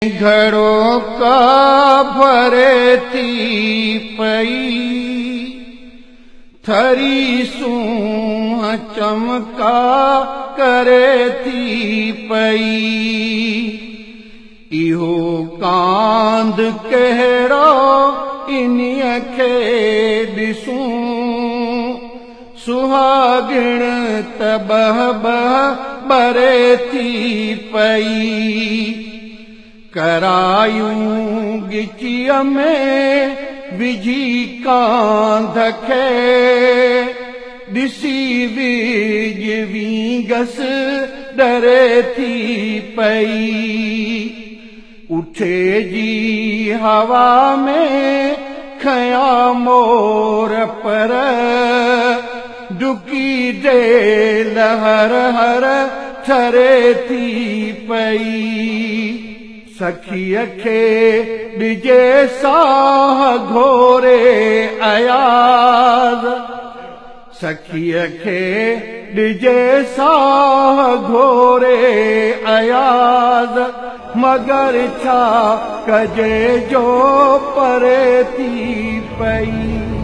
گهڙو ڪا ڀري ٿي پئي، ٿري سونهن چمڪا ڪري ٿي پئي. اهو ڪانڌ ڪهڙو انهيء کي ڏسون، سهاڳڻ ته ٻهه ٻهه ٻري ٿي پئي. ڪرايون ڳچيء ۾ وجهي ڪانڌ کي، ڏسي وڄ وينگس ڏري ٿي پئي. اٺي جي هوا ۾ کنيا مور پر، ڊڪي ڊيل هر هر ٺري ٿي پئي. سکيء کي ڏجي ساهه گهوري اياز، سکيء کي ڏجي ساهه گهوري اياز، مگر ڇا ڪجي جو پري ٿي پئي.